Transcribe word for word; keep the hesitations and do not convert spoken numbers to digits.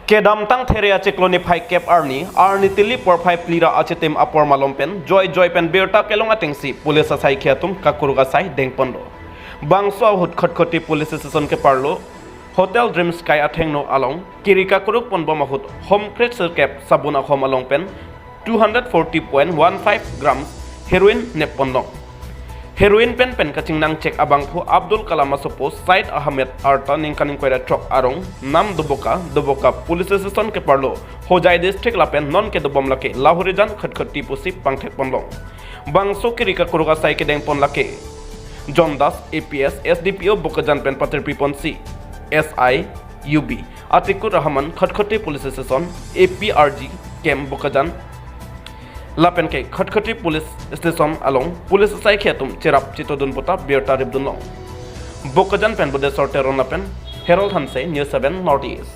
Kedamtang There achiklo niphai kep arni, arni tili porphai phli ra achitim apor malom pen, joi joi pen birta kelong atengsi, police asaikhi atum kakuruk asai dengponlo. Bangso ahut Khatkhati police station keparlo, Hotel Dream Sky athengno along, kiri kakuruk ponbom ahut, hom crate sirkep sabun ahom along pen, two hundred forty point one five grams heroin nepponlong. Heroin pen pen kachingnang chek abangphu Abdul Kalam asopo Said Ahmed arta ningkan ingkoi ra throk arong nam Doboka, Doboka police station keparlo Hojai district lapen non kedobom lake Lahorijan Khatkhati pusi pangthekponlong. Bangso kiri kakuruk asai kedengpon lake John Das A P S, S D P O Bokajan pen patirpiponsi S I U B Atikur Rahman, Khatkhati police station, A P R G camp Bokajan lapen ke Khatkhati police station along police asaikhi atum cherap chitodun puta birta ripdunlong. Bokajan pen Bodesor Teron lapen Harold Hanse, News seven North East.